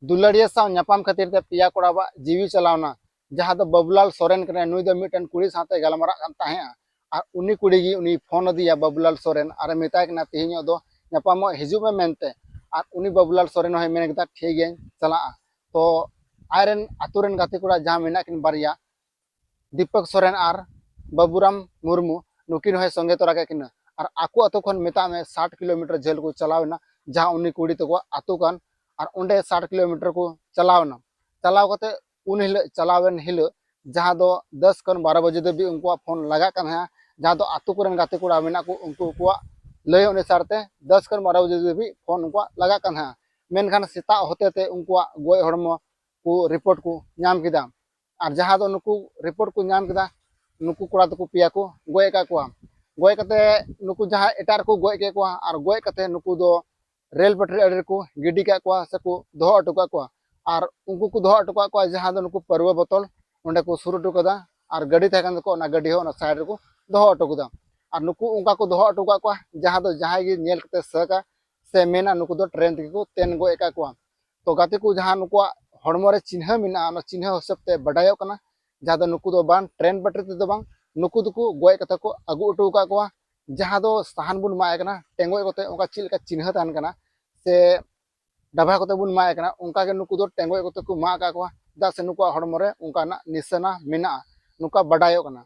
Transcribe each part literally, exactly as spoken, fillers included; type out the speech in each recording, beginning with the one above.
ᱫᱩᱞᱟᱹᱲᱤᱭᱟᱹ ᱥᱟᱶ ᱧᱟᱯᱟᱢ ᱠᱷᱟᱹᱛᱤᱨ ᱛᱮ ᱯᱮᱭᱟ ᱠᱚᱲᱟᱣᱟᱜ ᱡᱤᱣᱤ ᱪᱟᱞᱟᱣᱱᱟ, ᱡᱟᱦᱟᱸ ᱫᱚ ᱵᱟᱹᱵᱩᱞᱟᱞ ᱥᱚᱨᱮᱱ ᱠᱟᱱᱟᱭ᱾ ᱱᱩᱭ ᱫᱚ ᱢᱤᱫᱴᱮᱱ ᱠᱩᱲᱤ ᱥᱟᱶᱛᱮ ᱜᱟᱞᱢᱟᱨᱟᱜ ᱠᱟᱱ ᱛᱟᱦᱮᱸᱜᱼᱟ, ᱟᱨ ᱩᱱᱤ ᱠᱩᱲᱤ ᱜᱮ ᱩᱱᱤ ᱯᱷᱳᱱ ᱟᱫᱮᱭᱟ ᱵᱟᱹᱵᱩᱞᱟᱞ ᱥᱚᱨᱮᱱ, ᱟᱨᱮ ᱢᱮᱛᱟᱭ ᱠᱟᱱᱟ, "ᱛᱮᱦᱮᱧᱚᱜ ᱫᱚ ᱧᱟᱯᱟᱢᱚᱜ ᱦᱤᱡᱩᱜ ᱢᱮ" ᱢᱮᱱᱛᱮ᱾ ᱟᱨ ᱩᱱᱤ ᱵᱟᱹᱵᱩᱞᱟᱞ ᱥᱚᱨᱮᱱ ᱦᱚᱸᱭ ᱢᱮᱱ ᱠᱮᱫᱟ, "ᱴᱷᱤᱠ ᱜᱮᱭᱟᱧ ᱪᱟᱞᱟᱜᱼᱟ"᱾ ᱛᱚ ᱟᱡᱨᱮᱱ ᱟᱛᱳ ᱨᱮᱱ ᱜᱟᱛᱮ ᱠᱚᱲᱟ ᱡᱟᱦᱟᱸ ᱢᱮᱱᱟᱜ ᱠᱤᱱ ᱵᱟᱨᱭᱟ, ᱫᱤᱯᱚᱠ ᱥᱚᱨᱮᱱ ᱟᱨ ᱵᱟᱵᱩᱨᱟᱢ ᱢᱩᱨᱢᱩ, ᱱᱩᱠᱤᱱ ᱦᱚᱸᱭ ᱥᱚᱸᱜᱮ ᱛᱚᱨᱟ ᱠᱮᱫ ᱠᱤᱱᱟ᱾ ᱟᱨ ᱟᱠᱚ ᱟᱛᱳ ᱠᱷᱚᱱ ᱢᱮᱛᱟᱜ ᱢᱮ ᱥᱟᱴ ᱠᱤᱞᱳᱢᱤᱴᱟᱨ ᱡᱷᱟᱹᱞ ᱠᱚ ᱪᱟᱞᱟᱣ ᱮᱱᱟ, ᱡᱟᱦᱟᱸ ᱩᱱᱤ ᱠᱩᱲᱤ ᱛᱟᱠᱚᱣᱟᱜ ᱟᱛᱳ ᱠᱟᱱ᱾ ᱟᱨ ᱚᱸᱰᱮ ᱥᱟᱴ ᱠᱤᱞᱳᱢᱤᱴᱟᱨ ᱠᱚ ᱪᱟᱞᱟᱣ ᱮᱱᱟ᱾ ᱪᱟᱞᱟᱣ ᱠᱟᱛᱮ ᱩᱱ ᱦᱤᱞᱳᱜ, ᱪᱟᱞᱟᱣᱮᱱ ᱦᱤᱞᱳᱜ, ᱡᱟᱦᱟᱸ ᱫᱚ ᱫᱚᱥ ᱠᱷᱚᱱ ᱵᱟᱨᱚ ᱵᱟᱡᱮ ᱫᱷᱟᱹᱵᱤᱡ ᱩᱱᱠᱩᱣᱟᱜ ᱯᱷᱳᱱ ᱞᱟᱜᱟᱜ ᱠᱟᱱ ᱛᱟᱦᱮᱸᱜᱼᱟ, ᱡᱟᱦᱟᱸ ᱫᱚ ᱟᱛᱳ ᱠᱚᱨᱮᱱ ᱜᱟᱛᱮ ᱠᱚᱲᱟ ᱢᱮᱱᱟᱜ ᱠᱚ, ᱩᱱᱠᱩ ᱠᱚᱣᱟᱜ ᱞᱟᱹᱭ ᱚᱱᱩᱥᱟᱨ ᱛᱮ ᱫᱚᱥ ᱠᱷᱚᱱ ᱵᱟᱨᱚ ᱵᱟᱡᱮ ᱫᱷᱟᱹᱵᱤᱡ ᱯᱷᱳᱱ ᱩᱱᱠᱩᱣᱟᱜ ᱞᱟᱜᱟᱜ ᱠᱟᱱ ᱛᱟᱦᱮᱸᱜᱼᱟ᱾ ᱢᱮᱱᱠᱷᱟᱱ ᱥᱮᱛᱟᱜ ᱦᱚᱛᱮ ᱛᱮ ᱩᱱᱠᱩᱣᱟᱜ ᱜᱚᱡ ᱦᱚᱲᱢᱚ ᱠᱚ ᱨᱤᱯᱳᱨᱴ ᱠᱚ ᱧᱟᱢ ᱠᱮᱫᱟ᱾ ᱟᱨ ᱡᱟᱦᱟᱸ ᱫᱚ ᱱᱩᱠᱩ ᱨᱤᱯᱳᱨᱴ ᱠᱚ ᱧᱟᱢ ᱠᱮᱫᱟ, ᱱᱩᱠᱩ ᱠᱚᱲᱟ ᱛᱟᱠᱚ ᱯᱮᱭᱟ ᱠᱚ ᱜᱚᱡ ᱟᱠᱟᱫ ᱠᱚᱣᱟ᱾ ᱜᱚᱡ ᱠᱟᱛᱮ ᱱᱩᱠᱩ ᱡᱟᱦᱟᱸ ᱮᱴᱟᱜ ᱨᱮᱠᱚ ᱜᱚᱡ ᱠᱮᱫ ᱠᱚᱣᱟ, ᱟᱨ ᱜᱚᱡ ᱠᱟᱛᱮ ᱱᱩᱠᱩ ᱫᱚ ᱨᱮᱞ ᱯᱟᱴᱨᱤ ᱟᱲᱮ ᱨᱮᱠᱚ ᱜᱤᱰᱤ ᱠᱟᱜ ᱠᱚᱣᱟ ᱥᱮᱠᱚ ᱫᱚᱦᱚ ᱦᱚᱴᱚ ᱠᱟᱜ ᱠᱚᱣᱟ᱾ ᱟᱨ ᱩᱱᱠᱩ ᱠᱚ ᱫᱚᱦᱚ ᱦᱚᱴᱚ ᱠᱟᱜ ᱠᱚᱣᱟ ᱡᱟᱦᱟᱸ ᱫᱚ ᱱᱩᱠᱩ ᱯᱟᱹᱨᱣᱟᱹ ᱵᱳᱛᱚᱞ ᱚᱸᱰᱮ ᱠᱚ ᱥᱩᱨ ᱦᱚᱴᱚ ᱠᱟᱫᱟ, ᱟᱨ ᱜᱟᱹᱰᱤ ᱛᱟᱦᱮᱸ ᱠᱟᱱ ᱛᱟᱠᱚᱣᱟ, ᱚᱱᱟ ᱜᱟᱹᱰᱤ ᱦᱚᱸ ᱚᱱᱟ ᱥᱟᱭᱤᱰ ᱨᱮᱠᱚ ᱫᱚᱦᱚ ᱦᱚᱴᱚ ᱠᱟᱫᱟ᱾ ᱟᱨ ᱱᱩᱠᱩ ᱚᱱᱠᱟ ᱠᱚ ᱫᱚᱦᱚ ᱦᱚᱴᱚ ᱠᱟᱜ ᱠᱚᱣᱟ, ᱡᱟᱦᱟᱸ ᱫᱚ ᱡᱟᱦᱟᱸᱭ ᱜᱮ ᱧᱮᱞ ᱠᱟᱛᱮ ᱥᱟᱹᱠᱟ ᱥᱮ ᱢᱮᱱᱟ, ᱱᱩᱠᱩ ᱫᱚ ᱴᱨᱮᱱ ᱛᱮᱜᱮ ᱠᱚ ᱛᱮᱱ ᱜᱚᱡ ᱟᱠᱟᱫ ᱠᱚᱣᱟ᱾ ᱛᱚ ᱜᱟᱛᱮ ᱠᱚ, ᱡᱟᱦᱟᱸ ᱱᱩᱠᱩᱣᱟᱜ ᱦᱚᱲᱢᱚ ᱨᱮ ᱪᱤᱱᱦᱟᱹ ᱢᱮᱱᱟᱜᱼᱟ, ᱚᱱᱟ ᱪᱤᱱᱦᱟᱹ ᱦᱤᱥᱟᱹᱵ ᱛᱮ ᱵᱟᱰᱟᱭᱚᱜ ᱠᱟᱱᱟ, ᱡᱟᱦᱟᱸ ᱫᱚ ᱱᱩᱠᱩ ᱫᱚ ᱵᱟᱝ, ᱴᱨᱮᱱ ᱯᱟᱴᱨᱤ ᱛᱮᱫᱚ ᱵᱟᱝ, ᱱᱩᱠᱩ ᱫᱚᱠᱚ ᱜᱚᱡ ᱠᱟᱛᱮ ᱠᱚ ᱟᱹᱜᱩ ᱦᱚᱴᱚ ᱟᱠᱟᱫ ᱠᱚᱣᱟ᱾ ᱡᱟᱦᱟᱸ ᱫᱚ ᱥᱟᱦᱟᱱ ᱵᱚᱱ ᱮᱢᱟᱭ ᱠᱟᱱᱟ, ᱴᱮᱸᱜᱚᱡ ᱠᱟᱛᱮ ᱚᱱᱠᱟ ᱪᱮᱫ ᱞᱮᱠᱟ ᱪᱤᱱᱦᱟᱹ ᱛᱟᱦᱮᱱ ᱠᱟᱱᱟ ᱥᱮ ᱰᱟᱵᱷᱟ ᱠᱟᱛᱮ ᱵᱚᱱ ᱮᱢᱟᱭ ᱠᱟᱱᱟ, ᱚᱱᱠᱟ ᱜᱮ ᱱᱩᱠᱩ ᱫᱚ ᱴᱮᱸᱜᱚᱡ ᱠᱟᱛᱮ ᱠᱚ ᱢᱟᱜ ᱟᱠᱟᱫ ᱠᱚᱣᱟ, ᱪᱮᱫᱟᱜ ᱥᱮ ᱱᱩᱠᱩᱣᱟᱜ ᱦᱚᱲᱢᱚ ᱨᱮ ᱚᱱᱠᱟᱱᱟᱜ ᱱᱤᱥᱟᱹᱱᱟ ᱢᱮᱱᱟᱜᱼᱟ, ᱱᱚᱝᱠᱟ ᱵᱟᱰᱟᱭᱚᱜ ᱠᱟᱱᱟ᱾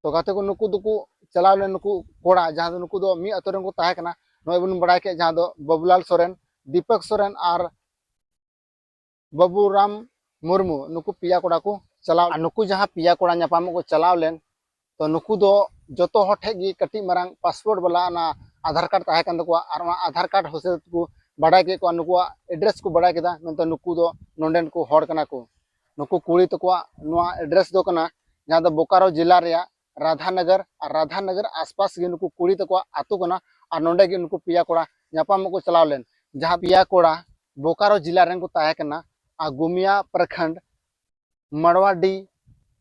ᱛᱚ ᱜᱟᱛᱮ ᱠᱚ, ᱱᱩᱠᱩ ᱫᱚᱠᱚ ᱪᱟᱞᱟᱣ ᱞᱮᱱ, ᱱᱩᱠᱩ ᱠᱚᱲᱟ, ᱡᱟᱦᱟᱸ ᱫᱚ ᱱᱩᱠᱩ ᱫᱚ ᱢᱤᱫ ᱟᱛᱳ ᱨᱮᱱ ᱠᱚ ᱛᱟᱦᱮᱸ ᱠᱟᱱᱟ, ᱱᱚᱜᱼᱚᱭ ᱵᱚᱱ ᱵᱟᱲᱟᱭ ᱠᱮᱫ, ᱡᱟᱦᱟᱸ ᱫᱚ ᱵᱟᱵᱩᱞᱟᱞ ᱥᱚᱨᱮᱱ, ᱫᱤᱯᱚᱠ ᱥᱚᱨᱮᱱ ᱟᱨ ᱵᱟᱵᱩᱨᱟᱢ ᱢᱩᱨᱢᱩ, ᱱᱩᱠᱩ ᱯᱮᱭᱟ ᱠᱚᱲᱟ ᱠᱚ ᱪᱟᱞᱟᱣ᱾ ᱟᱨ ᱱᱩᱠᱩ ᱡᱟᱦᱟᱸ ᱯᱮᱭᱟ ᱠᱚᱲᱟ ᱧᱟᱯᱟᱢᱚᱜ ᱠᱚ ᱪᱟᱞᱟᱣ ᱞᱮᱱ, ᱛᱚ ᱱᱩᱠᱩ ᱫᱚ ᱡᱚᱛᱚ ᱦᱚᱲ ᱴᱷᱮᱡ ᱜᱮ ᱠᱟᱹᱴᱤᱡ ᱢᱟᱨᱟᱝ ᱯᱟᱥᱯᱳᱨᱴ ᱵᱟᱞᱟ ᱚᱱᱟ ᱟᱫᱷᱟᱨ ᱠᱟᱨᱰ ᱛᱟᱦᱮᱸ ᱠᱟᱱ ᱛᱟᱠᱚᱣᱟ, ᱟᱨ ᱚᱱᱟ ᱟᱫᱷᱟᱨ ᱠᱟᱨᱰ ᱦᱚᱛᱮ ᱛᱮᱠᱚ ᱵᱟᱰᱟᱭ ᱠᱮᱫ ᱠᱚᱣᱟ, ᱱᱩᱠᱩᱣᱟᱜ ᱮᱰᱨᱮᱥ ᱠᱚ ᱵᱟᱰᱟᱭ ᱠᱮᱫᱟ, ᱢᱮᱱᱛᱮ ᱱᱩᱠᱩ ᱫᱚ ᱱᱚᱰᱮᱱ ᱠᱚ ᱦᱚᱲ ᱠᱟᱱᱟ ᱠᱚ᱾ ᱱᱩᱠᱩ ᱠᱩᱲᱤ ᱛᱟᱠᱚᱣᱟᱜ ᱱᱚᱣᱟ ᱮᱰᱨᱮᱥ ᱫᱚ ᱠᱟᱱᱟ, ᱡᱟᱦᱟᱸ ᱫᱚ ᱵᱳᱠᱟᱨᱳ ᱡᱮᱞᱟ ᱨᱮᱭᱟᱜ ᱨᱟᱫᱷᱟᱱᱚᱜᱚᱨ, ᱟᱨ ᱨᱟᱫᱷᱟᱱᱚᱜᱚᱨ ᱟᱥᱯᱟᱥ ᱜᱮ ᱱᱩᱠᱩ ᱠᱩᱲᱤ ᱛᱟᱠᱚᱣᱟᱜ ᱟᱹᱛᱩ ᱠᱟᱱᱟ᱾ ᱟᱨ ᱱᱚᱰᱮ ᱜᱮ ᱱᱩᱠᱩ ᱯᱮᱭᱟ ᱠᱚᱲᱟ ᱧᱟᱯᱟᱢᱚᱜ ᱠᱚ ᱪᱟᱞᱟᱣ ᱞᱮᱱ, ᱡᱟᱦᱟᱸ ᱯᱮᱭᱟ ᱠᱚᱲᱟ ᱵᱳᱠᱟᱨᱳ ᱡᱮᱞᱟ ᱨᱮᱱ ᱠᱚ ᱛᱟᱦᱮᱸ ᱠᱟᱱᱟ, ᱟᱨ ᱜᱩᱢᱤᱭᱟ ᱯᱨᱚᱠᱷᱚᱸᱰ ᱢᱟᱲᱣᱟᱰᱤ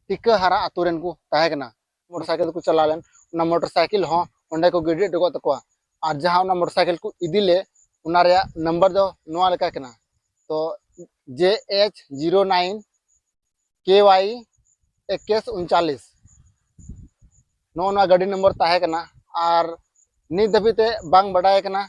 ᱴᱤᱠᱟᱹᱦᱟᱨᱟ ᱟᱹᱛᱩ ᱨᱮᱱ ᱠᱚ ᱛᱟᱦᱮᱸ ᱠᱟᱱᱟ᱾ ᱢᱚᱴᱚᱨ ᱥᱟᱭᱠᱮᱞ ᱛᱮᱠᱚ ᱪᱟᱞᱟᱣ ᱞᱮᱱ, ᱚᱱᱟ ᱢᱚᱴᱚᱨ ᱥᱟᱭᱠᱮᱞ ᱦᱚᱸ ᱚᱸᱰᱮ ᱠᱚ ᱜᱤᱰᱤ ᱦᱚᱴᱚ ᱠᱟᱜ ᱛᱟᱠᱚᱣᱟ᱾ ᱟᱨ ᱡᱟᱦᱟᱸ ᱚᱱᱟ ᱢᱚᱴᱚᱨ ᱥᱟᱭᱠᱮᱞ ᱠᱚ ᱤᱫᱤ ᱞᱮᱫ, ᱚᱱᱟ ᱨᱮᱭᱟᱜ ᱱᱟᱢᱵᱟᱨ ᱫᱚ ᱱᱚᱣᱟ ᱞᱮᱠᱟ ᱠᱟᱱᱟ, ᱛᱚ J H zero nine K Y ᱮᱠᱮᱥ ᱩᱱᱪᱟᱞᱤᱥ, ᱱᱚᱜᱼᱚ ᱱᱚᱣᱟ ᱜᱟᱹᱰᱤ ᱱᱚᱢᱵᱚᱨ ᱛᱟᱦᱮᱸ ᱠᱟᱱᱟ᱾ ᱟᱨ ᱱᱤᱛ ᱫᱷᱟᱹᱵᱤᱡ ᱛᱮ ᱵᱟᱝ ᱵᱟᱰᱟᱭ ᱠᱟᱱᱟ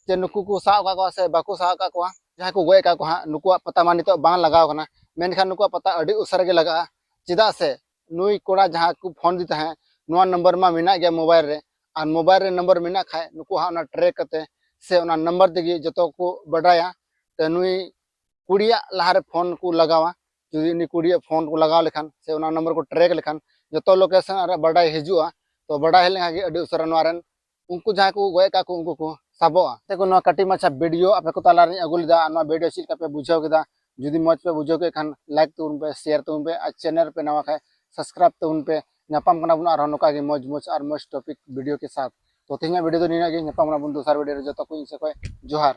ᱡᱮ ᱱᱩᱠᱩ ᱠᱚ ᱥᱟᱵ ᱟᱠᱟᱫ ᱠᱚᱣᱟ ᱥᱮ ᱵᱟᱠᱚ ᱥᱟᱵ ᱟᱠᱟᱫ ᱠᱚᱣᱟ᱾ ᱡᱟᱦᱟᱸᱭ ᱠᱚ ᱜᱚᱡ ᱟᱠᱟᱫ ᱠᱚ ᱦᱟᱸᱜ, ᱱᱩᱠᱩᱣᱟᱜ ᱯᱟᱛᱟ ᱢᱟ ᱱᱤᱛᱚᱜ ᱵᱟᱝ ᱞᱟᱜᱟᱣ ᱠᱟᱱᱟ, ᱢᱮᱱᱠᱷᱟᱱ ᱱᱩᱠᱩᱣᱟᱜ ᱯᱟᱛᱟ ᱟᱹᱰᱤ ᱩᱥᱟᱹᱨᱟ ᱜᱮ ᱞᱟᱜᱟᱜᱼᱟ᱾ ᱪᱮᱫᱟᱜ ᱥᱮ ᱱᱩᱭ ᱠᱚᱲᱟ ᱡᱟᱦᱟᱸ ᱠᱚ ᱯᱷᱳᱱ ᱫᱤ ᱛᱟᱦᱮᱸᱫ, ᱱᱚᱣᱟ ᱱᱚᱢᱵᱚᱨ ᱢᱟ ᱢᱮᱱᱟᱜ ᱜᱮᱭᱟ ᱢᱳᱵᱟᱭᱤᱞ ᱨᱮ, ᱟᱨ ᱢᱳᱵᱟᱭᱤᱞ ᱨᱮ ᱱᱚᱢᱵᱚᱨ ᱢᱮᱱᱟᱜ ᱠᱷᱟᱡ ᱱᱩᱠᱩ ᱦᱟᱸᱜ ᱚᱱᱟ ᱴᱨᱮᱠ ᱠᱟᱛᱮ ᱥᱮ ᱚᱱᱟ ᱱᱚᱢᱵᱚᱨ ᱛᱮᱜᱮ ᱡᱚᱛᱚ ᱠᱚ ᱵᱟᱰᱟᱭᱟ᱾ ᱛᱚ ᱱᱩᱭ ᱠᱩᱲᱤᱭᱟᱜ ᱞᱟᱦᱟᱨᱮ ᱯᱷᱳᱱ ᱠᱚ ᱞᱟᱜᱟᱣᱟ᱾ ᱡᱩᱫᱤ ᱩᱱᱤ ᱠᱩᱲᱤᱭᱟᱜ ᱯᱷᱳᱱ ᱠᱚ ᱞᱟᱜᱟᱣ ᱞᱮᱠᱷᱟᱱ ᱥᱮ ᱚᱱᱟ ᱱᱚᱢᱵᱚᱨ ᱠᱚ ᱴᱨᱮᱠ ᱞᱮᱠᱷᱟᱱ ᱡᱚᱛᱚ ᱞᱳᱠᱮᱥᱚᱱ ᱨᱮ ᱵᱟᱰᱟᱭ ᱦᱤᱡᱩᱜᱼᱟ᱾ ᱛᱚ ᱵᱟᱰᱟᱭ ᱦᱮᱡ ᱞᱮᱱᱠᱷᱟᱱ ᱜᱮ ᱟᱹᱰᱤ ᱩᱥᱟᱹᱨᱟ ᱱᱚᱣᱟ ᱨᱮᱱ ᱩᱱᱠᱩ ᱡᱟᱦᱟᱸᱭ ᱠᱚ ᱜᱚᱡ ᱟᱠᱟᱫ ᱠᱚ ᱩᱱᱠᱩ ᱠᱚ ᱥᱟᱵᱚᱜᱼᱟ᱾ ᱛᱮ ᱠᱚ ᱱᱚᱣᱟ ᱠᱟᱹᱴᱤᱡ ᱢᱟᱪᱷᱟ ᱵᱷᱤᱰᱤᱭᱳ ᱟᱯᱮ ᱠᱚ ᱛᱟᱞᱟᱨᱤᱧ ᱟᱹᱜᱩ ᱞᱮᱫᱟ᱾ ᱟᱨ ᱱᱚᱣᱟ ᱵᱷᱤᱰᱤᱭᱳ ᱪᱮᱫ ᱞᱮᱠᱟ ᱯᱮ ᱵᱩᱡᱷᱟᱹᱣ ᱠᱮᱫᱟ? ᱡᱩᱫᱤ ᱢᱚᱡᱽ ᱯᱮ ᱵᱩᱡᱷᱟᱹᱣ ᱠᱮᱫ ᱠᱷᱟᱱ ᱞᱟᱭᱤᱠ ᱛᱟᱵᱚᱱ ᱯᱮ, ᱥᱮᱭᱟᱨ ᱛᱟᱵᱚᱱ ᱯᱮ, ᱟᱨ ᱪᱮᱱᱮᱞ ᱯᱮ ᱱᱟᱣᱟ ᱠᱷᱟᱡ ᱥᱟᱵᱥᱠᱨᱟᱭᱤᱵ ᱛᱟᱵᱚᱱ ᱯᱮ᱾ ᱧᱟᱯᱟᱢ ᱠᱟᱱᱟ ᱵᱚᱱ ᱟᱨᱦᱚᱸ ᱱᱚᱝᱠᱟ ᱜᱮ ᱢᱚᱡᱽ ᱢᱚᱡᱽ ᱟᱨ ᱢᱚᱡᱽ ᱴᱚᱯᱤᱠ ᱵᱷᱤᱰᱤᱭᱳ ᱠᱮ ᱥᱟᱛᱷ᱾ ᱛᱚ ᱛᱮᱦᱮᱧᱟᱜ ᱵᱷᱤᱰᱤᱭᱳ ᱫᱚ ᱱᱤᱱᱟᱹᱜ ᱜᱮ᱾ ᱧᱟᱯᱟᱢ ᱠᱟᱱᱟ ᱵᱚᱱ ᱫᱚᱥᱟᱨ ᱵᱷᱤᱰᱤᱭᱳ ᱨᱮ᱾ ᱡᱚᱛᱚ ᱠᱚ ᱤᱧ ᱥᱮᱫ ᱠᱷᱚᱡ ᱡᱚᱦᱟᱨ᱾